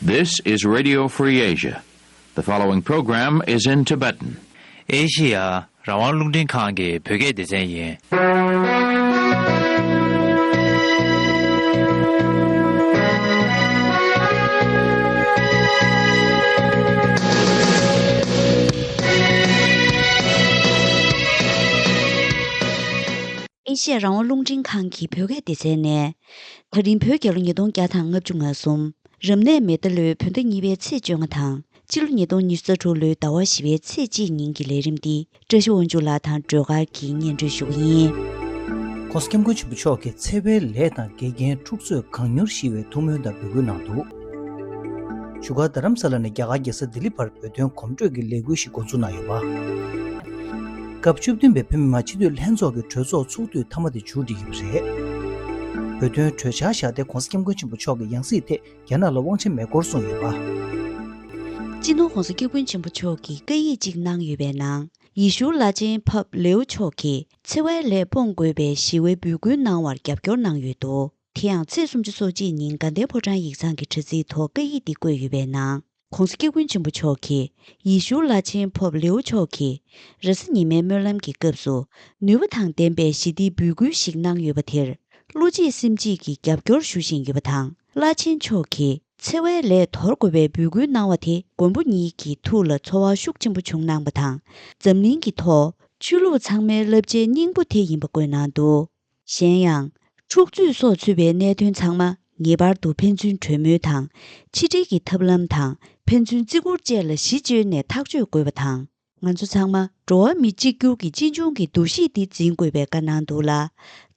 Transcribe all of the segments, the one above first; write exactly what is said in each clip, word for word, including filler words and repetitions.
This is Radio Free Asia. The following program is in Tibetan. ཨེ་ཤི་ཡ་རང་དབང་རླུང་འཕྲིན་ཁང་གི་བོད་སྐད་སྡེ་ཚན་ཡིན། ཨེ་ཤི་ཡ་རང་དབང་རླུང་འཕྲིན་ཁང་གི་བོད་སྐད་སྡེ་ཚན་ནས། ད་རིང་བོད་རྒྱལ་ལོ་ཉིས་སྟོང་བརྒྱ་དང་ལྔ་བཅུ་ང་གསུམ། རབ་གནས་མེ་རྟ་ལོའི་བོད་ཟླ་གཉིས་པའི་ཚེས་བཅོ་ལྔ་དང་། སྤྱི་ལོ་ཉིས་སྟོང་ཉི་ཤུ་རྩ་དྲུག་ལོའི་ཟླ་བ་བཞི་པའི་ཚེས་གཅིག་ཉིན་གྱི་ལས་རིམ་འདི་བཀྲ་ཤིས་དབང་ཕྱུག་ལགས་དང་སྒྲོལ་དཀར་གྱིས་སྙན་སྒྲོན་ཞུ་གི་ཡིན། ༸གོང་ས་༸སྐྱབས་མགོན་ཆེན་པོ་མཆོག་གིས་འཚེ་བའི་ལས་དང་འགལ་རྐྱེན་འཁྲུག་རྩོད་གང་མྱུར་ཞི་བའི་ཐུགས་སྨོན་དང་འབོད་སྐུལ་གནང་འདུག་བཞུགས་སྒར་རྡ་རམ་ས་ལ་ནས་རྒྱ་གར་རྒྱལ་ས་ལྡི་ལི་བར་བོད་དོན་གོམ་བགྲོད་ཀྱི་ལས་འགུལ་ཞིག་འགོ་འཛུགས་གནང་ཡོད་པ། སྐབས་བཅུ་བདུན་པའི་བོད་མི་མང་སྤྱི་འཐུས་ལྷན་ཚོགས་ཀྱི་གྲོས་ཚོགས་ཚོགས་དུས་མཐའ་མ་དེ་མཇུག་བསྒྲིལ་ཡོད་པ་རེད། བོད་དོན་གྲོས་འཆར་བཞག་སྟེ་༸གོང་ས་༸སྐྱབས་མགོན་ཆེན་པོ་མཆོག་གིས་ཡང་སྲིད་ཐད་རྒྱ་ནག་ལ་དབང་ཆ་མེད་སྐོར་གསུངས་ཡོད་པ། སྤྱི་ནོར་༸གོང་ས་༸སྐྱབས་མགོན་ཆེན་པོ་མཆོག་གིས་བཀའ་ཡིག་ཅིག་གནང་ཡོད་པའི་ནང་། ཡེ་ཤུ་བླ་ཆེན་པོབ་ལེའུ་མཆོག་གིས་འཚེ་བའི་ལས་སྤོང་དགོས་པའི་ཞི་བའི་འབོད་སྐུལ་གནང་བར་རྒྱབ་སྐྱོར་གནང་ཡོད་འདུག་དེ་ཡང་ཚེས་སུམ་ཅུ་སོ་གཅིག་ཉིན་དགའ་ལྡན་ཕོ་བྲང་ཡིག་ཚང་གི་དྲ་ཚིགས་ཐོག་བཀའ་ཡིག་འདི་བཀོད་ཡོད་པའི་ནང་། ༸གོང་ས་༸སྐྱབས་མགོན་ཆེན་པོ་མཆོག་གིས་ཡེ་ཤུ་བླ་ཆེན་པོབ་ལེའུ་མཆོག་གིས་རེས་གཟའ་ཉི་མའི་སྨོན་ལམ་གྱི་སྐབས་སུ། ནུས་པ་དང་ལྡན་པའི་ཞི་བདེའི་འབོད་སྐུལ་ཞིག་གནང་ཡོད་པ་དེར། བློ་གཅིག་སེམས་གཅིག་གིས་རྒྱབ་སྐྱོར་ཞུ་བཞིན་ཡོད་པ་དང་། བླ་ཆེན་མཆོག་གིས་འཚེ་བའི་ལས་དོར་དགོས་པའི་འབོད་སྐུལ་གནང་བ་དེ་མགོན་པོ་ཉིད་ཀྱི་ཐུགས་ལ་ཚོར་བ་ཤུགས་ཆེན་པོ་བྱུང་གནང་པ་དང་། འཛམ་གླིང་གི་ཐོག་ཆོས་ལུགས་ཚང་མའི་བསླབ་བྱའི་སྙིང་པོ་དེ་ཡིན་པ་བཀོད་གནང་འདུག་གཞན་ཡང་། འཁྲུག་རྩོད་སོགས་ཚུད་པའི་གནད་དོན་ཚང་མ་ངེས་པར་དུ་ཕན་ཚུན་གྲོས་མོལ་དང་། ཕྱི་འབྲེལ་གྱི་ཐབས་ལམ་དང་ཕན་ཚུན་བརྩི་བཀུར་བཅས་ལ་གཞི་བཅོལ་ནས་ཐག་གཅོད་དགོས་པ་དང་། ང་ཚོ་ཚང་མ་འགྲོ་བ་མི་གཅིག་གྱུར་གྱི་གཅེས་འཇོན་གྱི་འདུ་ཤེས་འདི་འཛིན་དགོས་པའི་བཀའ་གནང་འདུག་ལ།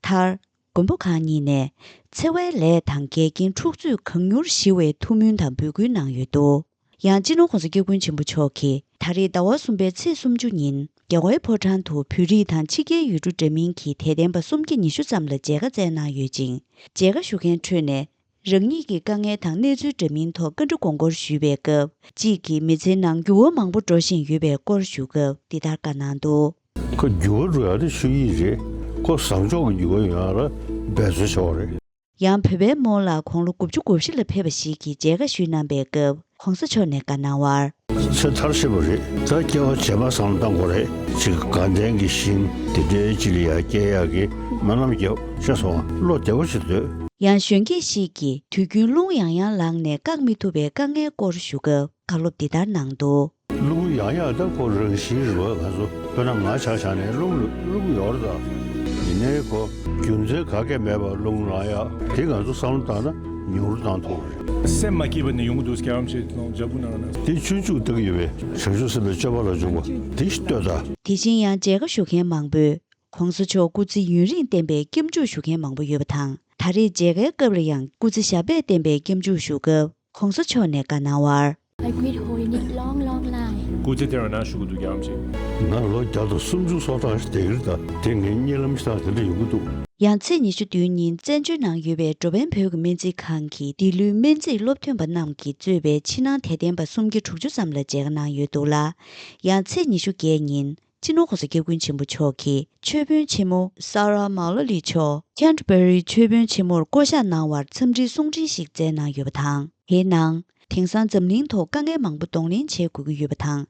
མཐར། མགོན་པོ་གང་ཉིད་ནས་འཚེ་བའི་ལས་དང་འགལ་རྐྱེན་འཁྲུག་རྩོད་གང་མྱུར་ཞི་བའི་ཐུགས་སྨོན་དང་འབོད་སྐུལ་གནང་ཡོད་འདུག་ཡང་སྤྱི་ནོར་༸གོང་ས་༸སྐྱབས་མགོན་ཆེན་པོ་མཆོག་གིས་ད་རེས་ཟླ་བ་གསུམ་པའི་ཚེས་སུམ་ཅུ་ཉིན་རྒྱལ་བའི་ཕོ་བྲང་དུ་བོད་རིགས་དང་ཕྱི་རྒྱལ་ཡུལ་གྲུ་འདྲ་མིན་གྱི་དད་ལྡན་པ་སུམ་བརྒྱ་ཉི་ཤུ་ཙམ་ལ་མཇལ་ཁ་བསྩལ་གནང་ཡོད་ཅིང་། མཇལ་ཁ་ཞུ་མཁན་ཁྲོད་ནས། རང་ཉིད་ཀྱི་དཀའ་ངལ་དང་གནས་ཚུལ་འདྲ་མིན་ཐོག་བཀའ་འདྲི་དགོངས་སྐོར་ཞུས་པའི་སྐབས། གཅིག་གིས་མི་ཚེའི་ནང་འགྱུར་བ་མང་པོ་འགྲོ་བཞིན་ཡོད་པའི་སྐོར་ཞུ་སྐབས་འདི་ལྟར་བཀའ་གནང་འདུག་ཁོ་འགྱུར་བ་འགྲོ་ཡག་དེ་ཆོས་ཉིད་རེད། ཁོ་བཟང་ཕྱོགས་ཀྱི་འགྱུར་བ་ཡོང་ཡག་ལ་འབད་རྩོལ་བྱེད་པ་རེད། ཡང་བོད་པའི་རྨོ་ལགས་དགུང་ལོ་དགུ་བཅུ་གོ་བཞི་ལ་ཕེབས་པ་ཞིག་གིས་མཇལ་ཁ་ཞུས་གནང་པའི་སྐབས། ༸གོང་ས་མཆོག་ནས་བཀའ་གནང་བར། ཚེ་མཐར་ཕྱིན་པ་རེད། ད་སྐྱེ་བ་རྗེས་མ་བསམ་བློ་བཏང་དགོས་རེད། ཅིག་དགའ་ལྡན་གྱི་ཞིང་དེ་འདྲའི་ཅིག་ལ་ཡར་སྐྱེ་ཡག་གི་སྨོན་ལམ་རྒྱབ་ཤེས་སོང་། བློ་བདེ་པོ་ཞིག་སྡོད། ཡང་གཞོན་སྐྱེས་ཤིག་གིས་དུས་རྒྱུན་རླུང་ཡང་ཡང་ལངས་ནས་བཀག་མི་ཐུབ་པའི་དཀའ་ངལ་སྐོར་ཞུ་སྐབས་བཀའ་སློབ་འདི་ལྟར་གནང་འདུག་རླུང་ཡང་ཡང་ད་ཁོ་རང་བཞིན་རེད་བ། ང་ཚོ་དཔེར་ན་ང་ཆ་བཞག་ནས་རླུང་རླུང་ཡོད་རེད་ད། ཡིན་ནའི་ཁོ་རྒྱུ་མཚན་ག་གེ་མེད་པར་རླུང་ལངས་ཡག་དེ་ང་ཚོ་བསམ་བློ་བཏང་ན་ཉུང་རུ་བཏང་ཐུབ་རེད། སེམས་མ་སྐྱིད་པ་ནི་ཡོང་གི་འདུག་སྐྱབས་རྗེ་ལོང་ཇ་བུ་ནང་ན། དེ་ཆུང་ཆུང་ལྟ་གི་ཡོད་པས། བྱང་ཆུབ་སེམས་དཔའི་སྤྱོད་པ་ལ་འཇུག་པ་དེ་ཞིག་ལྟོས་དང་། དེ་བཞིན་ཡང་མཇལ་ཁ་ཞུ་མཁན་མང་པོས། ༸གོང་ས་མཆོག་སྐུ་ཚེ་ཡུན་རིང་བརྟན་པའི་སྐྱབས་འཇུག་ཞུ་མཁན་མང་པོ་ཡོད་པ་དང་། ད་རེས་མཇལ་ཁའི་སྐབས་ལ་ཡང་སྐུ་ཚེ་ཞབས་པད་བརྟན་པའི་སྐྱབས་འཇུག་ཞུ་སྐབས་༸གོང་ས་མཆོག་ནས་བཀའ་གནང་བར། I greet holiness long, long life. སྐུ་ཚེ་བརྟན་པ་གནང་ཞུ་གི་འདུག་སྐྱབས་རྗེ། ང་ལོ་བརྒྱ་དང་སུམ་ཅུ་སོ་གྲངས་ཤིག་བསྡད་ཀྱི་རེད་ད། དེ་ངའི་གཉིད་ལམ་ཞིག་དང་དེ་འདྲ་ཡོང་གི་འདུག་ཡང་ཚེས་ཉི་ཤུ་བདུན་ཉིན་བཙན་བྱོལ་ནང་ཡོད་པའི་འགྲོ་ཕན་བོད་ཀྱི་སྨན་རྩིས་ཁང་གི་འདི་ལོའི་སྨན་རྩིས་སློབ་ཐོན་པ་རྣམས་ཀྱིས་གཙོས་པའི་ཕྱི་ནང་དད་ལྡན་པ་སུམ་བརྒྱ་དྲུག་ཅུ་ཙམ་ལ་མཇལ་ཁ་གནང་ཡོད་འདུག་ལ། ཡང་ཚེས་ཉི་ཤུ་བརྒྱད་ཉིན། སྤྱི་ནོར་༸གོང་ས་༸སྐྱབས་མགོན་ཆེན་པོ་མཆོག་གིས་ཆོས་དཔོན་ཆེན་མོ་ས་ར་མཱ་ལ་ལི་མཆོག་ཁེན་ཊི་བྷ་རི་ཆོས་དཔོན་ཆེན་མོར་བསྐོ་གཞག་གནང་བར་འཚམས་འདྲིའི་གསུང་འཕྲིན་ཞིག་བསྩལ་གནང་ཡོད་པ་དང་། དེའི་ནང་། དེང་སང་འཛམ་གླིང་ཐོག་དཀའ་ངལ་མང་པོ་གདོང་ལེན་བྱེད་དགོས་ཀྱི་ཡོད་པ་དང་།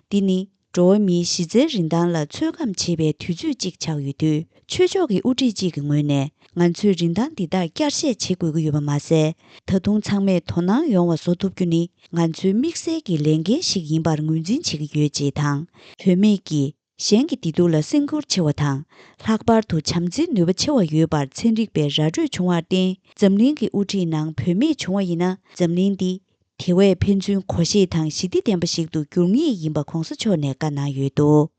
འདི་ནི་འགྲོ་བ་མིའི་གཞི་རྩའི་རིན་ཐང་ལ་ཚོད་བགམ་བྱེད་པའི་དུས་ཚོད་ཅིག་ཆགས་ཡོད་དུས། ཆོས་ཕྱོགས་ཀྱི་དབུ་ཁྲིད་ཅིག་གི་ངོས་ནས་ང་ཚོས་རིན་ཐང་འདི་དག་བསྐྱར་བཤད་བྱེད་དགོས་ཀྱི་ཡོད་པ་མ་ཟད། ད་དུང་ཚང་མས་དོ་སྣང་ཡོང་བ་བཟོ་ཐུབ་རྒྱུ་ནི། ང་ཚོའི་དམིགས་བསལ་གྱི་ལས་འགན་ཞིག་ཡིན་པར་ངོས་འཛིན་བྱེད་ཀྱི་ཡོད་ཅེས་དང་། བུད་མེད་ཀྱིས་གཞན་གྱི་བདེ་སྡུག་ལ་སེམས་ཁུར་ཆེ་བ་དང་། ལྷག་པར་དུ་བྱམས་བརྩེའི་ནུས་པ་ཆེ་བ་ཡོད་པར་ཚན་རིག་པས་ར་སྤྲོད་བྱུང་བར་བརྟེན། འཛམ་གླིང་གི་དབུ་ཁྲིད་ནང་བུད་མེད་བྱུང་བ་ཡིན་ན། འཛམ་གླིང་འདི་དེ་བས་ཕན་ཚུན་གོ་ཤེས་དང་ཞི་བདེ་ལྡན་པ་ཞིག་ཏུ་འགྱུར་ངེས་ཡིན་པ་༸གོང་ས་མཆོག་ནས་བཀའ་གནང་ཡོད་འདུག་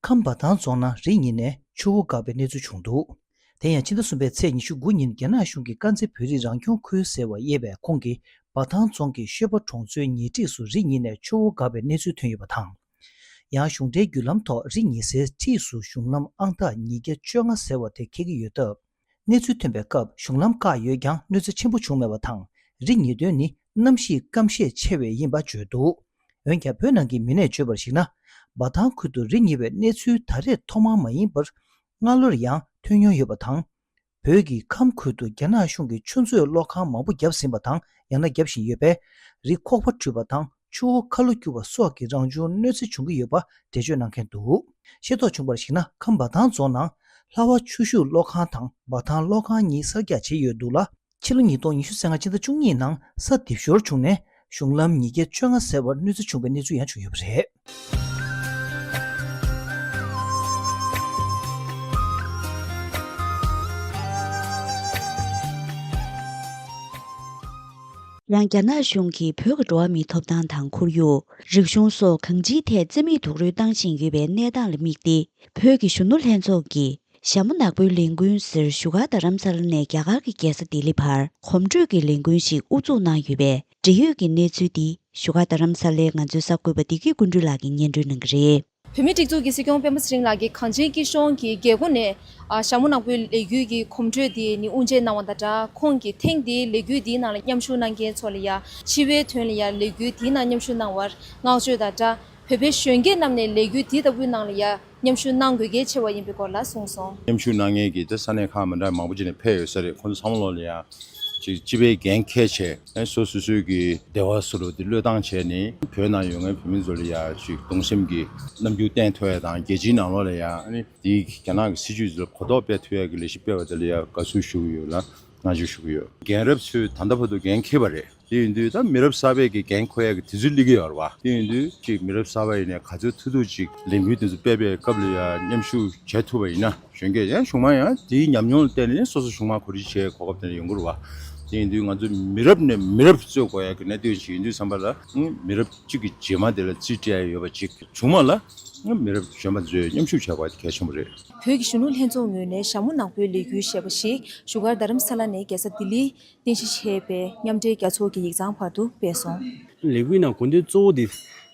ཁམས་འབའ་ཐང་རྫོང་ནང་རི་ཉིལ་ནས་ཆུ་བོ་འགག་པའི་གནས་ཚུལ་བྱུང་འདུག་དེ་ཡང་ཕྱི་ཟླ་གསུམ་པའི་ཚེས་ཉི་ཤུ་དགུ་ཉིན་རྒྱ་ནག་གཞུང་གིས་དཀར་མཛེས་བོད་རིགས་རང་སྐྱོང་ཁུལ་ཟེར་བ་དབྱེ་བའི་ཁོངས་ཀྱི་འབའ་ཐང་རྫོང་གི་ཤོད་པ་གྲོང་ཚོའི་ཉེ་འཁྲིས་སུ་རི་ཉིལ་ནས་ཆུ་བོ་འགག་པའི་གནས་ཚུལ་ཐོན་ཡོད་པ་དང་། ཡང་གཞུང་འབྲེལ་བརྒྱུད་ལམ་ཐོག་རི་ཉིལ་སའི་འཁྲིས་སུ་གཞུང་ལམ་ཨང་རྟགས་ཉིས་བརྒྱ་བཅོ་ལྔ་ཟེར་བ་དེ་འཁེལ་གྱི་ཡོད་སྟབས། གནས་ཚུལ་ཐོན་པའི་སྐབས་གཞུང་ལམ་བཀག་ཡོད་ཀྱང་གནོད་འཚེ་ཆེན་པོ་བྱུང་མེད་པ་དང་། རི་ཉིལ་དོན་ནི་གནམ་གཤིས་སྐམ་ཤས་ཆེ་བས་ཡིན་པ་བརྗོད་འདུག་འོན་ཀྱང་བོད་ནང་གི་མི་སྣས་བརྗོད་པར་གཞིགས་ན། འབའ་ཐང་ཁུལ་དུ་རི་ཉིལ་བའི་གནས་ཚུལ་ད་རེས་ཐོག་མ་མ་ཡིན་པར་སྔ་ལོར་ཡང་ཐོན་མྱོང་ཡོད་པ་དང་། བོད་ཀྱི་ཁམས་ཁུལ་དུ་རྒྱ་ནག་གཞུང་གིས་ཆུ་མཛོད་གློག་ཁང་མང་པོ་བརྒྱབ་ཟིན་པ་དང་ ཡང་ན་བརྒྱབ་བཞིན་ཡོད་པས། རི་ཁོག་པ་འཁྲུད་པ་དང་ཆུ་བོ་ཁ་ལོ་སྐྱུར་བ་སོགས་ཀྱི་རང་བྱུང་གནོད་འཚེ་བྱུང་གི་ཡོད་པ་འགྲེལ་བརྗོད་གནང་མཁན་འདུག་ཤེས་རྟོགས་བྱུང་བར་གཞིགས་ན། ཁམས་འབའ་ཐང་རྫོང་ནང་ལྷ་བ་ཆུ་ཤུགས་གློག་ཁང་དང་འབའ་ཐང་གློག་ཁང་གཉིས་གསར་རྒྱག་བྱས་ཡོད་འདུག་ལ། ཕྱི་ལོ་ཉིས་སྟོང་ཉི་ཤུ་རྩ་ལྔ་སྤྱི་ཟླ་བཅུ་གཉིས་ནང་ས་རྡིབ་ཤོར་བྱུང་ནས་གཞུང་ལམ་ཉིས་བརྒྱ་བཅོ་ལྔ་ཟེར་བར་གནོད་འཚེ་བྱུང་བའི་གནས་ཚུལ་ཡང་བྱུང་ཡོད་པ་རེད། ཡང་རྒྱ་ནག་གཞུང་གིས་བོད་ཀྱི་འགྲོ་བ་མིའི་ཐོབ་ཐང་དང་ཁོར་ཡུག་རིག་གཞུང་སོགས་གང་ཅིའི་ཐད་རྩིས་མེད་རྡོག་རོལ་བཏང་བཞིན་ཡོད་པའི་གནས་སྟངས་ལ་དམིགས་ཏེ། བོད་ཀྱི་གཞོན་ནུ་ལྷན་ཚོགས་ཀྱིས་ཞྭ་མོ་ནག་པོའི་ལས་འགུལ་ཟེར་བཞུགས་སྒར་རྡ་རམ་ས་ལ་ནས་རྒྱ་གར་གྱི་རྒྱལ་ས་ལྡི་ལི་བར་གོམ་བགྲོད་ཀྱི་ལས་འགུལ་ཞིག་དབུ་འཛུགས་གནང་ཡོད་པའི་འབྲེལ་ཡོད་ཀྱི་གནས་ཚུལ་འདི་བཞུགས་སྒར་རྡ་རམ་ས་ལའི་ང་ཚོའི་གསར་འགོད་པ་བདེ་སྐྱིད་ཀུན་སྒྲོན་ལགས་ཀྱིས་སྙན་སྒྲོན་གནང་གི་རེད། བོད་མིའི་སྒྲིག་འཛུགས་ཀྱི་སྲིད་སྐྱོང་སྤེན་པ་ཚེ་རིང་ལགས་ཀྱིས་གངས་ཅན་སྐྱིད་གཤོངས་ཀྱི་རྒྱལ་སྒོ་ནས་ཨ་ཞྭ་མོ་ནག་པོའི་ལས་འགུལ་གྱི་གོམ་བགྲོད་དེ་ནི་དབུ་འབྱེད་གནང་བ་དང་སྦྲགས། ཁོང་གིས་ཐེངས་འདིའི་ལས་འགུལ་འདིའི་ནང་ལ་མཉམ་ཞུགས་གནང་མཁན་ཚོ་ལ་ཡ་སྤྱི་བའི་དོན་ལ་ཡ་ལས་འགུལ་འདིའི་ནང་མཉམ་ཞུགས་གནང་བར་བསྔགས་བརྗོད་དང་སྦྲགས། བོད་པའི་གཞོན་སྐྱེས་རྣམས་ནས་ལས་འགུལ་འདི་ལྟ་བུའི་ནང་ལ་ཡ་མཉམ་ཞུགས་གནང་དགོས་གལ་ཆེ་བ་ཡིན་པའི་སྐོར་ལ་གསུངས་སོང་། མཉམ་ཞུགས་གནང་མཁན་གྱི་ད་ས་གནས་ཁག་མི་འདྲ་མང་པོ་ཅིག་ནས་ཕེབས་ཡོད་ས་རེད། ཁོང་ཚོ་ཚང་མ་ལོག་ལ་ཡ་ཅིག་སྤྱི་པའི་འགན་འཁྱེར་བྱས། ཨ་སོ་སོ་སོའི་གི་བདེ་བ་སོ་རུ་དེ་བློས་བཏང་བྱས་ནས་བོད་ནང་ཡོད་མཁན་བོད་མི་ཚོ་ལ་ཡ་ཅིག་གདུང་སེམས་ཀྱི་རྣམ་འགྱུར་བསྟན་ཐུབ་ཡ་དང་། རྒྱལ་སྤྱིའི་ནང་ལོགས་ལ་ཡ་ཨ་ནི་དེའི་རྒྱ་ནག་གི་སྲིད་བྱུས་ཚོ་གོ་རྟོགས་སྤེལ་ཐུབ་ཡ་གི་ལས་གཞི་སྤེལ་བ་དེ་ལ་ཡ་དགའ་བསུ་ཞུ་གི་ཡོད་ལ་བསྔགས་བརྗོད་ཞུ་གི་ཡོད། རྒན་རབས་ཚོས་ད་ལྟ་བར་དུ་འགན་འཁྱེར་བ་རེད། དེ་ཡིན་དུས་ད་མི་རབས་གསར་པའི་གི་འགན་འཁུར་ཡ་གི་དུས་ཚོད་སླེབས་ཀྱི་ཡོད་རེད་བ། དེ་ཡིན་དུས་ཅིག་མི་རབས་གསར་པ་ཡིན་ནའི་ག་ཚོད་ཐུབ་ཐུབ་ཅིག་ལས་འགུལ་དེ་ཚོ་སྤེལ་བའི་སྐབས་ལ་ཡ་མཉམ་ཞུགས་བྱེད་ཐུབ་པ་ཡིན་ན། གཞོན་སྐྱེས་ཡང་གཞུང་མང་ཡང་དེའི་ཉམས་མྱོང་ལ་བརྟེན་ནས་སོ་སོ་གཞུང་མང་གོ་སྒྲིག་བྱེད་གོ་སྐབས་དེ་འདྲ་ཡོང་གི་རེད་བ། དེ་ཡིན་དུས་ང་ཚོ་མི་རབས་ནས་མི་རབས་གཙོས་དགོས་ཡ་གི་གནད་དོན་ཞིག་ཡིན་དུས་ཙམ་པ་ལ། ཨང་། མི་རབས་གཅིག་གི་རྗེས་མ་དེ་ལ་རྩིས་སྤྲད་ཡ་ཡོད་པ་ཅིག་བྱུང་མ་ལ། ཨང་། མི་རབས་གཞོན་པ་ཚོས་མཉམ་ཞུགས་བྱ་དགོས་པ་དེ་གལ་ཆེན་པོ་རེད། བོད་ཀྱི་གཞོན་ནུ་ལྷན་ཚོགས་ངོས་ནས་ཞྭ་མོ་ནག་པོའི་ལས་འགུལ་ཞེས་པ་ཞིག་བཞུགས་སྒར་རྡ་རམ་ས་ལ་ནས་རྒྱལ་ས་ལྡི་ལི་རྟེན་གཞི་བྱས་པའི་མཉམ་འབྲེལ་རྒྱལ་ཚོགས་ཀྱི་ཡིག་ཚང་བར་དུ་སྤེལ་སོང་། ལས་འགུལ་ནང་དགོས་འདུན་གཙོ་བོ་དེ་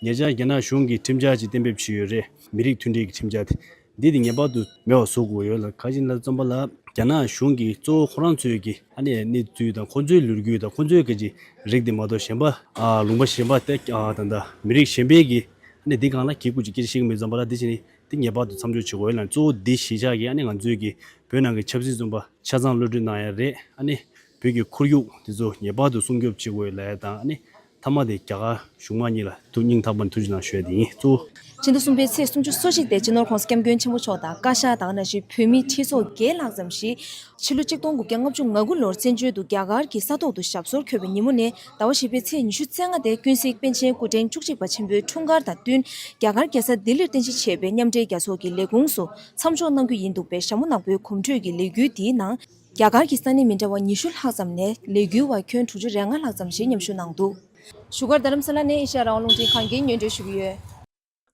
ཉེ་ཆར་རྒྱ་ནག་གཞུང་གིས་ཁྲིམས་འཆར་ཅིག་གཏན་འབེབས་བྱས་ཡོད་རེད། མི་རིགས་མཐུན་སྒྲིལ་གྱི་ཁྲིམས་འཆར་དེ། འདི་དེ་ངེས་པར་དུ་མེད་པ་བཟོ་དགོས་ཡོད་ལ། ག་ཅི་ལ་བརྩམས་པ་ལ་རྒྱ་ནག་གཞུང་གིས་གཙོ་བོ་ཁོ་རང་ཚོའི་གི་ཨ་ནི་གནས་ཚུལ་དང་ཁོ་ཚོའི་ལོ་རྒྱུས་དང་ཁོ་ཚོའི་གི་ཅིག་རིགས་དེ་མ་གཏོགས་གཞན་པ་ཨ་ལུང་པ་གཞན་པ་དེ་ཨ་ད་ལྟ་མི་རིགས་གཞན་པའི་གི་ཨ་ནི་འདི་སྒང་ལ་གི་སྐུ་ཅིག་སྐད་ཆ་བཤད་ཀྱི་མེད་བརྩམས་པ་ལ། འདི་བྱས་ནས་འདི་ངེས་པར་དུ་མཚམས་འཇོག་བྱེད་དགོས་ཡོད་ལ། གཙོ་བོ་འདི་གཞིས་ཆགས་ཀྱི་ཨ་ནི་ང་ཚོའི་གི་བོད་ནང་གི་ཆབ་སྲིད་བཙོན་པ་ཆ་ཚང་གློད་གྲོལ་གནང་ཡ་རེད། ཨ་ནི་བོད་ཀྱི་ཁོར་ཡུག་དེ་ཚོ་ངེས་པར་དུ་སྲུང་སྐྱོབ་བྱེད་དགོས་ལབ་ཡ་དང་། ཨ་ནི་མཐའ་མ་དེ་རྒྱ་གར་གཞུང་མང་གཉིས་ལ་ཐུགས་སྙིང་ཐག་པ་ནས་ཐུགས་རྗེ་གནང་ཞུ་ཡ་དེ་ཡིན། གཙོ་བོ། ཕྱི་ཟླ་གསུམ་པའི་ཚེས་སུམ་ཅུ་སོ་གཅིག་དེ་སྤྱི་ནོར་༸གོང་ས་༸སྐྱབས་མགོན་ཆེན་པོ་མཆོག་དང་བཀའ་ཤག་དང་ནང་བཞིན་བོད་མིའི་ཁྲི་ཚོ་བརྒྱད་ལྷག་ཙམ་ཞིག་ཕྱི་ལོ་ཆིག་སྟོང་དགུ་བརྒྱ་ལྔ་བཅུ་ང་དགུ་ལོར་བཙན་བྱོལ་དུ་རྒྱ་གར་གྱི་ས་ཐོག་ཏུ་ཞབས་སོར་འཁོད་པའི་ཉིན་མོ་ནས་ཟླ་བ་བཞི་པའི་ཚེས་ཉི་ཤུ་རྩ་ལྔ་དེ་ཀུན་གཟིགས་པཎ་ཆེན་སྐུ་ཕྲེང་བཅུ་གཅིག་པ་ཆེན་པོའི་འཁྲུངས་སྐར་དང་བསྟུན། རྒྱ་གར་རྒྱལ་ས་ལྡི་ལིར་རྟེན་གཞི་བྱས་པའི་མཉམ་འབྲེལ་རྒྱལ་ཚོགས་ཀྱི་ལས་ཁུངས་སུ་མཚམས་འཇོག་གནང་རྒྱུ་ཡིན་འདུག་པས། ཞྭ་མོ་ནག་པོའི་གོམ་བགྲོད་ཀྱི་ལས་འགུལ་འདིའི་ནང་རྒྱ་གར་གྱི་ས་གནས་མི་འདྲ་བ་ཉི་ཤུ་ལྷག་ཙམ་ནས་ལས་འགུལ་བ་ཁྱོན་དྲུག་ཅུ་རེ་ལྔ་ལྷག་ཙམ་ཞིག་མཉམ་ཞུགས་གནང་འདུག་བཞུགས་སྒར་རྡ་རམ་ས་ལ་ནས་ཨེ་ཤ་ཡ་རང་དབང་རླུང་འཕྲིན་ཁང་གིས་སྙན་སྒྲོན་ཞུ་གི་ཡོད།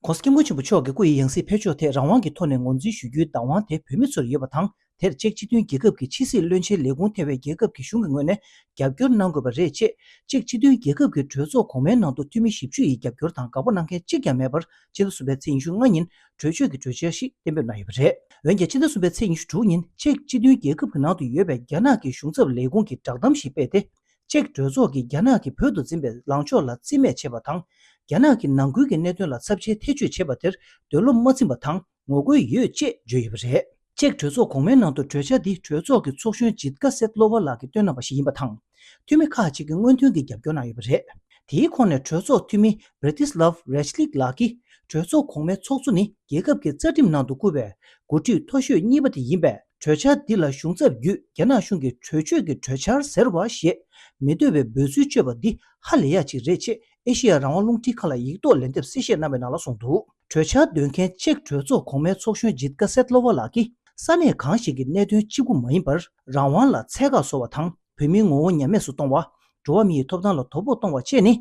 ༸གོང་ས་༸སྐྱབས་མགོན་ཆེན་པོ་མཆོག་གི་སྐུ་ཡི་ཡང་སྲིད་ཕེབས་ཕྱོགས་ཐད་རང་དབང་གི་ཐོག་ནས་ངོས་འཛིན་ཞུ་རྒྱུའི་བདག་དབང་དེ་བོད་མི་ཚོར་ཡོད་པ་དང་། དེར་ཅེཀ་སྤྱི་མཐུན་རྒྱལ་ཁབ་ཀྱི་ཕྱི་སྲིད་བློན་ཆེན་ལས་ཁུངས་ཐེ་བའི་རྒྱལ་ཁབ་ཀྱི་གཞུང་གི་ངོས་ནས་རྒྱབ་སྐྱོར་གནང་དགོས་པ་རེད་ཅེས། ཅེཀ་སྤྱི་མཐུན་རྒྱལ་ཁབ་ཀྱི་གྲོས་ཚོགས་གོང་མའི་ནང་དུ་འཐུས་མི་བཞི་བཅུ་ཡི་རྒྱབ་སྐྱོར་དང་དགག་པ་གནང་མཁན་གཅིག་ཀྱང་མེད་པར་ཕྱི་ཟླ་གསུམ་པའི་ཚེས་ཉི་ཤུ་ལྔ་ཉིན་གྲོས་ཆོད་ཀྱི་གྲོས་འཆར་ཞིག་གཏན་འབེབས་གནང་ཡོད་པ་རེད། འོན་ཀྱང་ཕྱི་ཟླ་གསུམ་པའི་ཚེས་ཉི་ཤུ་དྲུག་ཉིན་ཅེཀ་སྤྱི་མཐུན་རྒྱལ་ཁབ་ཀྱི་ནང་དུ་ཡོད་པའི་རྒྱ་ནག་གི་གཞུང་ཚབ་ལས་ཁུངས་ཀྱིས་བསྒྲགས་གཏམ་ཞིག་སྤེལ་ཏེ། ཅེཀ་གྲོས་ཚོགས་ཀྱིས་རྒྱ་ནག་གིས་བོད་དུ་འཛིན་པའི་ལངས་ཕྱོགས་ལ་རྩིས་མེད་བྱས་པ་དང་། རྒྱ་ནག་གི་ནང་ཁུལ་གྱི་གནད་དོན་ལ་ཚབས་ཆེའི་ཐེ་བྱུས་བྱས་པ་དེར་འདོད་བློ་མ་ཚིམ་པ་དང་ངོ་རྒོལ་ཡོད་ཅེས་བརྗོད་ཡོད་པ་རེད། ཅེཀ་གྲོས་ཚོགས་གོང་མའི་ནང་དུ་གྲོས་འཆར་འདི་གྲོས་ཚོགས་ཀྱི་ཚོགས་གཞོན་ཇིད་ཀ་སེད་ལོ་ཝ་ལགས་ཀྱིས་བཏོན་གནང་བ་ཞིག་ཡིན་པ་དང་། འཐུས་མི་ཁག་ཅིག་གིས་སྔོན་ཐོན་གྱི་རྒྱབ་སྐྱོར་གནང་ཡོད་པ་རེད། དེའི་ཁོངས་ནས་གྲོས་ཚོགས་འཐུས་མི་བྷི་རི་ཏིས་ལབ་རེཆ་ལིག་ལགས་ཀྱིས་གྲོས་ཚོགས་གོང་མའི་ཚོགས་གཙོ་ནི་རྒྱལ་ཁབ་ཀྱི་རྩ་ཁྲིམས་ནང་དུ་བཀོད་པའི་འགོ་ཁྲིད་མཐོ་ཤོས་གཉིས་པ་དེ་ཡིན་པས། གྲོས་འཆར་འདི་ལ་གཞུང་ཚབ་བརྒྱུད་རྒྱ་ནག་གཞུང་གིས་གྲོས་ཆོད་ཀྱི་གྲོས་འཆར་ཟེར་བ་ཞེས་མི་འདོད་པའི་འབོད་ཚིག་བརྗོད་པ་འདི་ཧ་ལས་ཡ་ཅིག་རེད་ཅེས་ཨེ་ཤེ་ཡ་རང་དབང་རླུང་འཕྲིན་ཁང་ལ་ཡིག་ཐོག་ལན་འདེབས་གསལ་བཤད་གནང་བའི་ནང་ལ་གསུངས་འདུག་གྲོས་འཆར་འདོན་མཁན་ཅེཀ་གྲོས་ཚོགས་གོང་མའི་ཚོགས་གཞོན་ཇིད་ཀ་སེད་ལོ་ཝ་ལགས་ཀྱིས་ས་གནས་གང་ཞིག་གི་གནད་དོན་གཅིག་པུ་མ་ཡིན་པར་རང་དབང་ལ་ཚད་བཀག་བཟོ་བ་དང་། བོད་མིའི་ངོ་བོ་ཉམས་དམས་སུ་གཏོང་བ། འགྲོ་བ་མིའི་ཐོབ་ཐང་ལ་དོ་ཕོག་གཏོང་བ་བཅས་ནི།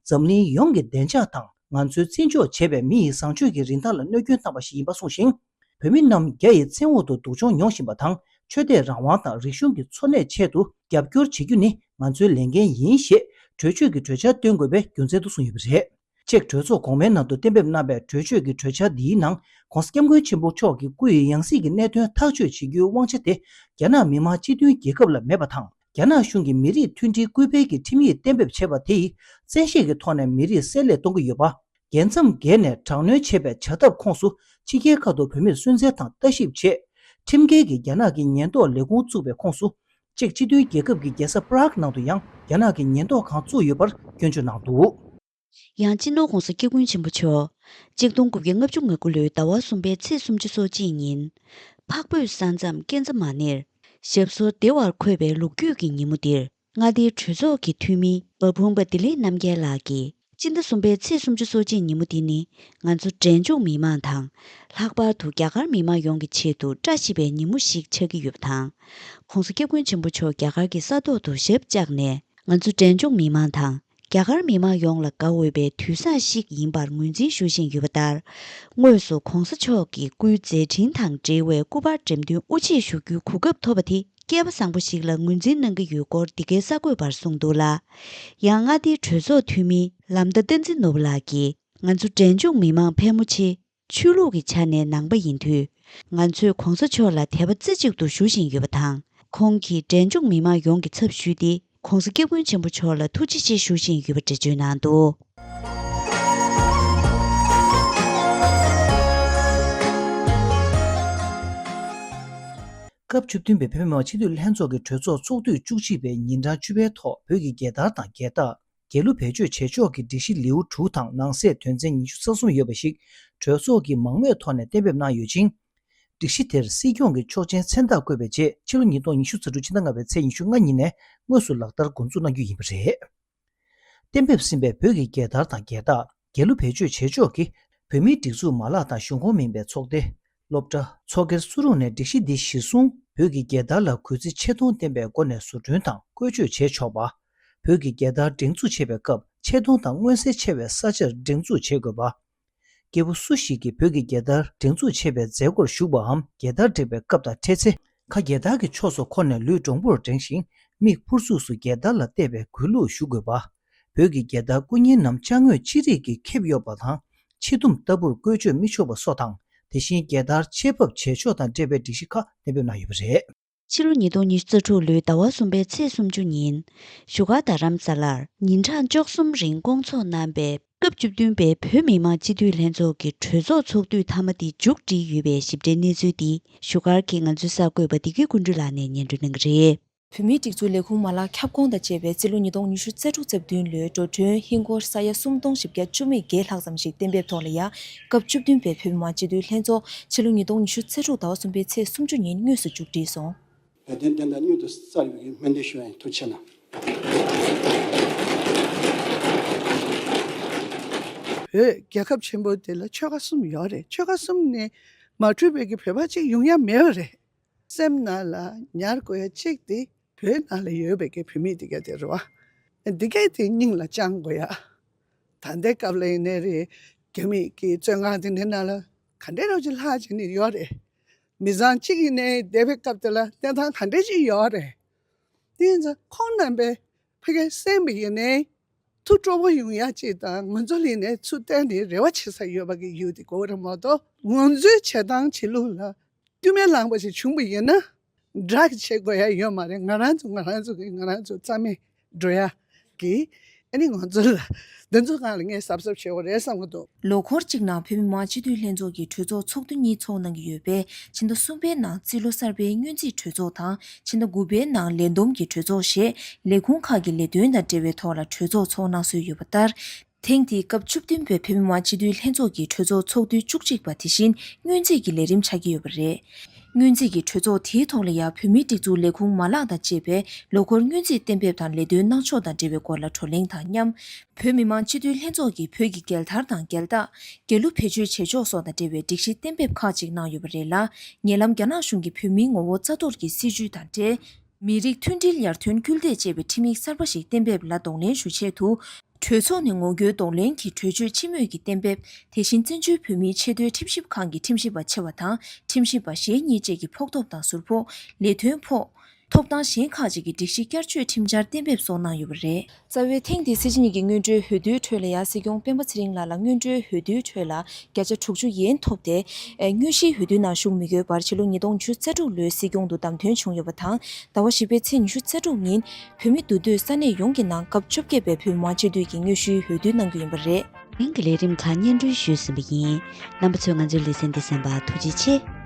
འཛམ་གླིང་ཡོངས་ཀྱི་བདེ་འཇགས་དང་ང་ཚོའི་བརྩི་འཇོག་བྱས་པའི་མི་ཡི་བཟང་སྤྱོད་ཀྱི་རིན་ཐང་ལ་གནོད་སྐྱོན་བཏང་བ་ཞིག་ཡིན་པ་གསུངས་ཤིང་། བོད་མི་རྣམས་རྒྱ་ཡི་བཙན་འོག་ཏུ་སྡུག་སྦྱོང་མྱོང་བཞིན་པ་དང་། ཆོས་དད་རང་དབང་དང་རིག་གཞུང་གི་འཚོ་གནས་ཆེད་དུ་རྒྱབ་སྐྱོར་བྱེད་རྒྱུ་ནི་ང་ཚོའི་ལས་འགན་ཡིན་ཞེས་གྲོས་ཆོད་ཀྱི་གྲོས་འཆར་བཏོན་དགོས་པའི་རྒྱུ་མཚན་དུ་གསུངས་ཡོད་པ་རེད། ཅེཀ་གྲོས་ཚོགས་གོང་མའི་ནང་དུ་གཏན་འབེབས་གནང་བའི་གྲོས་ཆོད་ཀྱི་གྲོས་འཆར་འདིའི་ནང་༸གོང་ས་༸སྐྱབས་མགོན་ཆེན་པོ་མཆོག་གི་སྐུ་ཡི་ཡང་སྲིད་ཀྱི་གནད་དོན་ཐག་གཅོད་བྱེད་རྒྱུའི་དབང་ཆ་དེ་རྒྱ་ནག་མི་དམངས་སྤྱི་མཐུན་རྒྱལ་ཁབ་ལ་མེད་པ་དང་། རྒྱ་ནག་གཞུང་གིས་མི་རིགས་མཐུན་སྒྲིལ་སྐུལ་སྤེལ་གྱི་ཁྲིམས་ཡིག་གཏན་འབེབས་བྱས་པ་དེ་ཡིས་བཙན་ཤེད་ཀྱི་ཐོག་ནས་མི་རིགས་བསྲེ་ལྷད་གཏོང་གི་ཡོད་པ། རྒྱལ་མཚམས་བརྒལ་ནས་དྲག་གནོན་བྱས་པའི་བྱ་ཐབས་ཁོངས་སུ་ཕྱི་རྒྱལ་ཁག་ཏུ་བོད་མིར་སུན་གཙེར་དང་ལྟ་ཞིབ་བྱེད། ཁྲིམས་འགལ་གྱིས་རྒྱ་ནག་གི་ཉེན་རྟོག་ལས་ཁུངས་བཙུགས་པའི་ཁོངས་སུ། ཅེཀ་སྤྱི་མཐུན་རྒྱལ་ཁབ་ཀྱི་རྒྱལ་ས་པ་རག་ནང་དུ་ཡང་རྒྱ་ནག་གི་ཉེན་རྟོག་ཁང་བཙུགས་ཡོད་པར་སྐྱོན་བརྗོད་གནང་འདུག། ཡང་སྤྱི་ནོར་༧གོང་ས་༧སྐྱབས་མགོན་ཆེན་པོ་མཆོག་གཅིག་སྟོང་དགུ་བརྒྱ་ལྔ་བཅུ་ང་དགུ་ལོའི་ཟླ་བ་གསུམ་པའི་ཚེས་སུམ་ཅུ་སོ་གཅིག་ཉིན། འཕགས་བོད་ས་མཚམས་ཀན་ཛ་མ་ནིར་ཞབས་སོར་བདེ་བར་འཁོད་པའི་ལོ་རྒྱུས་ཀྱི་ཉིན་མོ་འདིར། མངའ་སྡེའི་གྲོས་ཚོགས་ཀྱི་འཐུས་མི་འབའ་འབུམ་པ་བདེ་ལེགས་རྣམ་རྒྱལ་ལགས་ཀྱིས། སྤྱི་ཟླ་གསུམ་པའི་ཚེས་སུམ་ཅུ་སོ་གཅིག་ཉིན་མོ་འདི་ནི། ང་ཚོ་འབྲས་ལྗོངས་མི་མང་དང་། ལྷག་པར་དུ་རྒྱ་གར་མི་མང་ཡོངས་ཀྱི་ཆེད་དུ་བཀྲ་ཤིས་པའི་ཉིན་མོ་ཞིག་ཆགས་ཀྱི་ཡོད་པ་དང་། ༧གོང་ས་༧སྐྱབས་མགོན་ཆེན་པོ་མཆོག་རྒྱ་གར་གྱི་ས་ཐོག་ཏུ་ཞབས་བཅགས་ནས། ང་ཚོ་འབྲས་ལྗོངས་མི་མང་དང་། རྒྱ་གར་མི་མང་ཡོངས་ལ་དགའ་འོས་པའི་དུས་བཟང་ཞིག་ཡིན་པར་ངོས་འཛིན་ཞུ་བཞིན་ཡོད་པ་ལྟར། དངོས་སུ་༧གོང་ས་མཆོག་གི་སྐུའི་མཛད་འཕྲིན་དང་འབྲེལ་བའི་སྐུ་པར་འགྲེམས་སྟོན་དབུ་འབྱེད་ཞུ་རྒྱུའི་གོ་སྐབས་ཐོབ་པ་དེ་སྐལ་བ་བཟང་པོ་ཞིག་ལ་ངོས་འཛིན་གནང་གི་ཡོད་སྐོར་འདི་གའི་གསར་འགོད་པར་གསུངས་འདུག་ལ། ཡང་མངའ་སྡེའི་གྲོས་ཚོགས་འཐུས་མི་ལམ་མདའ་བསྟན་འཛིན་ནོར་བུ་ལགས་ཀྱིས། ང་ཚོ་འབྲས་ལྗོངས་མི་མང་ཕལ་མོ་ཆེ་ཆོས་ལུགས་ཀྱི་ཆ་ནས་ནང་པ་ཡིན་དུས། ང་ཚོས་༧གོང་ས་མཆོག་ལ་དད་པ་རྩེ་གཅིག་ཏུ་ཞུ་བཞིན་ཡོད་པ་དང་། ཁོང་གིས་འབྲས་ལྗོངས་མི་མང་ཡོངས་ཀྱི་ཚབ་ཞུས་ཏེ། ༧གོང་ས་༧སྐྱབས་མགོན་ཆེན་པོ་མཆོག་ལ་ཐུགས་རྗེ་ཆེ་ཞུ་བཞིན་ཡོད་པ་འགྲེལ་བརྗོད་གནང་འདུག། སྐབས་བཅུ་བདུན་པའི་བོད་མི་མང་སྤྱི་འཐུས་ལྷན་ཚོགས་ཀྱི་གྲོས་ཚོགས་ཚོགས་དུས་བཅུ་གཅིག་པའི་ཉིན་གྲངས་བཅུ་པའི་ཐོག་བོད་ཀྱི་རྒྱལ་དར་དང་རྒྱལ་རྟགས། རྒྱལ་གླུ་བེད་སྤྱོད་བྱེད་ཕྱོགས་ཀྱི་སྒྲིག་གཞི་ལེའུ་དྲུག་དང་ནང་གསེས་དོན་ཚན་ཉི་ཤུ་རྩ་གསུམ་ཡོད་པ་ཞིག་གྲོས་ཚོགས་ཀྱིས་མང་མོས་ཐོག་ནས་གཏན་འབེབས་གནང་ཡོད་ཅིང་། སྒྲིག་གཞི་དེར་སྲིད་སྐྱོང་གི་ཆོག་མཆན་མཚན་རྟགས་བཀོད་པའི་རྗེས་ཕྱི་ལོ་ཉིས་སྟོང་ཉི་ཤུ་རྩ་དྲུག་ཕྱི་ཟླ་ལྔ་པའི་ཚེས་ཉི་ཤུ་ལྔ་ཉིན་ནས་དངོས་སུ་ལག་བསྟར་འགོ་འཛུགས་གནང་རྒྱུ་ཡིན་པ་རེད། གཏན་འབེབས་ཟིན་པའི་བོད་ཀྱི་རྒྱལ་དར་དང་རྒྱལ་རྟགས། རྒྱལ་གླུ་བེད་སྤྱོད་བྱེད་ཕྱོགས་ཀྱི་བོད་མིའི་སྒྲིག་འཛུགས་མ་ལག་དང་གཞུང་ཁོངས་མིན་པའི་ཚོགས་སྡེ། སློབ་གྲྭ། ཚོགས་སྒེར་སུ་རུང་ནས་སྒྲིག་གཞི་འདི་གཞིར་བཟུང་བོད་ཀྱི་རྒྱལ་དར་ལ་གུས་བརྩི་ཆེ་མཐོང་ལྡན་པའི་སྒོ་ནས་བཟོ་སྐྲུན་དང་བཀོལ་སྤྱོད་བྱས་ཆོག་པ། བོད་ཀྱི་རྒྱལ་དར་སྒྲེང་འཛུགས་བྱེད་པའི་སྐབས་ཆེ་མཐོང་དང་མངོན་གསལ་ཆེ་བའི་ས་ཆར་སྒྲེང་འཛུགས་བྱེད་དགོས་པ། སྐྱེས་བུ་སུ་ཞིག་གིས་བོད་ཀྱི་རྒྱལ་དར་སྒྲེང་འཛུགས་བྱེད་པའི་མཛད་སྒོར་ཞུགས་པའམ་རྒྱལ་དར་སྒྲེག་པའི་སྐབས་དང་འཕྲད་ཚེ། ཁ་རྒྱལ་དར་གྱི་ཕྱོགས་སུ་འཁོར་ནས་ལུས་འདྲོང་པོར་བསྒྲེངས་ཤིང་། མིག་ཕུར་ཚུགས་སུ་རྒྱལ་དར་ལ་གཏད་པའི་གུས་ལུགས་ཞུ་དགོས་པ། བོད་ཀྱི་རྒྱལ་དར་སྐུ་བརྙན་ནམ་ཅ་དངོས་ཅི་རིགས་ཀྱིས་ཁེབས་ཡོད་པ་དང་། ཕྱེ་ཐུམ་ལྟ་བུར་བཀོལ་སྤྱོད་མི་ཆོག་པ་སོགས་དང་། དེ་བཞིན་རྒྱལ་དར་ཆེད་ཕབ་བྱེད་ཕྱོགས་དང་འབྲེལ་བའི་སྒྲིག་གཞི་ཁག་གཏན་འབེབས་གནང་ཡོད་པ་རེད། ཕྱི་ལོ་ཉིས་སྟོང་ཉི་ཤུ་རྩ་དྲུག་ལོའི་ཟླ་བ་གསུམ་པའི་ཚེས་སུམ་ཅུ་ཉིན། བཞུགས་སྒར་རྡ་རམ་ས་ལར་ཉིན་གྲངས་བཅུ་གསུམ་རིང་བསྐོང་ཚོགས་གནང་པའི་སྐབས་བཅུ་བདུན་པའི་བོད་མི་མང་སྤྱི་འཐུས་ལྷན་ཚོགས་ཀྱི་གྲོས་ཚོགས་ཚོགས་དུས་མཐའ་མ་དེ་མཇུག་སྒྲིལ་ཡོད་པའི་ཞིབ་ཕྲའི་གནས་ཚུལ་དེ་བཞུགས་སྒར་གྱི་ང་ཚོའི་གསར་འགོད་པ་བདེ་སྐྱིད་ཀུན་འཕྲིན་ལགས་ནས་སྙན་སྒྲོན་གནང་གི་རེད། བོད་མིའི་སྒྲིག་འཛུགས་ལས་ཁུངས་མ་ལག་ཁྱབ་ཁོངས་དང་བཅས་པའི་རྩིས་ལོ་ཉིས་སྟོང་ཉི་ཤུ་རྩ་དྲུག་རྩ་བདུན་ལོའི་འགྲོ་གྲོན་ཧིན་སྒོར་ས་ཡ་སུམ་སྟོང་བཞི་བརྒྱ་བཅུ་མེད་བརྒྱད་ལྷག་ཙམ་ཞིག་གཏན་འབེབས་ཐོག་ལ་ཡ། སྐབས་བཅུ་བདུན་པའི་བོད་མི་མང་སྤྱི་འཐུས་ལྷན་ཚོགས་ཕྱི་ལོ་ཉིས་སྟོང་ཉི་ཤུ་རྩ་དྲུག་ཟླ་བ་གསུམ་པའི་ཚེས་སུམ་ཅུ་ཉིན་དངོས་སུ་མཇུག་སྒྲིལ་སོང་། བོད་དོན་བདེན་མཐའ་མྱུར་དུ་གསལ་བའི་སྨོན་འདུན་ཞུ་ཡ་ཡིན། ཐུགས་རྗེ་ཆེ་གནང་། བོད་རྒྱལ་ཁབ་ཆེན་པོ་དེ་ལ་ཆོལ་ཁ་གསུམ་ཡོད་རེད། ཆོལ་ཁ་གསུམ་ནས་མ་གྲུབ་པའི་གི་བོད་པ་གཅིག་ཡོང་ཡ་མེད་པ་རེད། སེམས་ནང་ལ་ཉར་དགོས་ཡ་གཅིག་དེ་བོད་ནང་ལ་ཡོད་པའི་གི་བོད་མི་དེ་ག་དེ་རེད་བ། དེ་ག་དེ་སྙིང་ལ་བཅངས་དགོས་ཡ། ད་ལྟའི་སྐབས་ལ་ཡིན་ནའི་རེད། རྒྱ་མི་གི་བཙོན་ཁང་དེ་འདྲའི་ནང་ལ་ག་འདྲའི་རོགས་ཅིག་ལྷག་ཅིག་ནི་ཡོད་རེད། མི་ཚང་གཅིག་ཡིན་ནའི་བསྡད་པའི་སྐབས་དེ་ལ་བསྡད་སྟངས་ག་འདྲའི་ཅིག་ཡོད་རེད། དེ་ཡིན་ཙང་ཁོང་རྣམ་པས་ཕ་གིར་གསན་པ་ཡིན་ནའི་ཐུགས་སྤྲོ་པོ་ཡོང་ཡ་ཅིག་དང་། ང་ཚོ་ལ་ཡིན་ནའི་ཚུར་བལྟས་ནས་རེ་བ་བྱེད་ས་ཡོད་པ་གི་ཡུལ་དེ་དགོས་རེད་མ་གཏོགས། ང་ཚོའི་བྱེད་སྟངས་བྱེད་ལུགས་ལ་སྐྱོན་མེད་ལངས་པ་ཞིག་བྱུང་པ་ཡིན་ན། དགྲ་གི་བྱེད་དགོས་ཡ་ཡོད་མ་རེད། ང་རང་ཚོ་ང་རང་ཚོ་གི་ང་རང་ཚོ་རྩ་མེད་འགྲོ་ཡ་གི། ཨ་ནི་ང་ཚོ་ལ་འདི་ཚོ་སྒང་ལ་ངས་གཟབ་གཟབ་བྱེད་དགོས་རེད་བསམ་གི་འདུག། ལོ་འཁོར་གཅིག་ནང་བོད་མི་མང་སྤྱི་འཐུས་ལྷན་ཚོགས་ཀྱི་གྲོས་ཚོགས་ཚོགས་དུས་གཉིས་ཚོགས་གནང་གི་ཡོད་པས། ཕྱི་ཟླ་གསུམ་པའི་ནང་རྩིས་ལོ་གསར་པའི་སྔོན་རྩིས་གྲོས་ཚོགས་དང་། ཕྱི་ཟླ་དགུ་པའི་ནང་ལས་བསྡོམས་ཀྱི་གྲོས་ཚོགས་ཞེས་ལས་ཁུངས་ཁག་གི་ལས་དོན་དང་འབྲེལ་བའི་ཐོག་ལ་གྲོས་ཚོགས་ཚོགས་གནང་སྲོལ་ཡོད་པ་ལྟར། ཐེངས་འདིའི་སྐབས་བཅུ་བདུན་པའི་བོད་མི་མང་སྤྱི་འཐུས་ལྷན་ཚོགས་ཀྱི་གྲོས་ཚོགས་ཚོགས་དུས་བཅུ་གཅིག་པ་དེ་བཞིན་སྔོན་རྩིས་ཀྱི་ལས་རིམ་ཆགས་ཀྱི་ཡོད་པ་རེད། སྔོན་རྩིས་ཀྱི་གྲོས་ཚོགས་དེའི་ཐོག་ལ་ཡང་བོད་མིའི་སྒྲིག་འཛུགས་ལས་ཁུངས་མ་ལག་དང་བཅས་པའི་ལོ་འཁོར་སྔོན་རྩིས་གཏན་འབེབས་དང་ལས་དོན་གནང་ཕྱོགས་དང་འབྲེལ་བའི་སྐོར་ལ་བགྲོ་གླེང་དང་མཉམ། བོད་མི་མང་སྤྱི་འཐུས་ལྷན་ཚོགས་ཀྱིས་བོད་ཀྱི་རྒྱལ་དར་དང་རྒྱལ་རྟགས། རྒྱལ་གླུ་བེད་སྤྱོད་བྱེད་ཕྱོགས་སོགས་དང་འབྲེལ་བའི་སྒྲིག་གཞི་གཏན་འབེབས་ཁག་ཅིག་གནང་ཡོད་པ་རེད་ལ། ཉེ་ལམ་རྒྱ་ནག་གཞུང་གིས་བོད་མིའི་ངོ་བོ་རྩ་གཏོར་གྱི་སྲིད་བྱུས་དང་འབྲེལ། མི་རིགས་མཐུན་སྒྲིལ་ཡར་ཐོན་སྐུལ་འདེད་ཅེས་པའི་ཁྲིམས་ཡིག་གསར་པ་ཞིག་གཏན་འབེབས་ལ་གདོང་ལེན་ཞུ་ཆེད་དུ། གྲོས་ཚོགས་ནས་ངོ་རྒོལ་གདོང་ལེན་གྱི་གྲོས་ཆོད་སྤྱི་མོས་ཀྱིས་གཏན་འབེབས། དེ་བཞིན་བཙན་བྱོལ་བོད་མིའི་ཆེས་མཐོའི་ཁྲིམས་ཞིབ་ཁང་གི་ཁྲིམས་ཞིབ་པ་ཆེ་བ་དང་ཁྲིམས་ཞིབ་པ་གཞན་གཉིས་བཅས་ཀྱི་ཕོགས་ཐོབ་དང་ཟུར་ཕོགས། ལས་དོན་ཕོགས། ཐོབ་ཐང་གཞན་ཁག་ཅིག་གི་སྒྲིག་གཞི་བསྐྱར་བཅོས་ཁྲིམས་འཆར་གཏན་འབེབས་སོགས་གནང་ཡོད་པ་རེད། རྩ་བའི་ཐེངས་འདིའི་སྲིད་སྤྱི་གཉིས་ཀྱི་སྔོན་འགྲོའི་འོས་བསྡུའི་ཁྲོད་ལ་ཡང་སྲིད་སྐྱོང་སྤེན་པ་ཚེ་རིང་ལགས་ལ་སྔོན་འགྲོའི་འོས་བསྡུའི་ཁྲོད་ལ་བརྒྱ་ཆ་དྲུག་ཅུ་ཡན་ཐོབ་སྟེ། དངོས་གཞིའི་འོས་བསྡུའི་ནང་ཞུགས་མི་དགོས་པར་ཕྱི་ལོ་ཉིས་སྟོང་ཉི་ཤུ་རྩ་དྲུག་ལོའི་སྲིད་སྐྱོང་དུ་བདམས་ཐོན་བྱུང་ཡོད་པ་དང་། ཟླ་བ་བཞི་པའི་ཚེས་ཉི་ཤུ་རྩ་དྲུག་ཉིན་བོད་མི་འདུས་སྡོད་ས་གནས་ཡོངས་ཀྱི་ནང་སྐབས་བཅོ་བརྒྱད་པའི་བོད་མི་མང་སྤྱི་འཐུས་ཀྱི་དངོས་གཞིའི་འོས་བསྡུ་གནང་རྒྱུ་ཡིན་པ་རེད། དེ་རིང་གི་ལས་རིམ་ཁག་སྙན་སྒྲོན་ཞུས་ཟིན་པ་ཡིན། རྣམ་པ་ཚོས་ང་ཚོའི་ལེ་ཚན་འདི་གསན་པར་ཐུགས་རྗེ་ཆེ།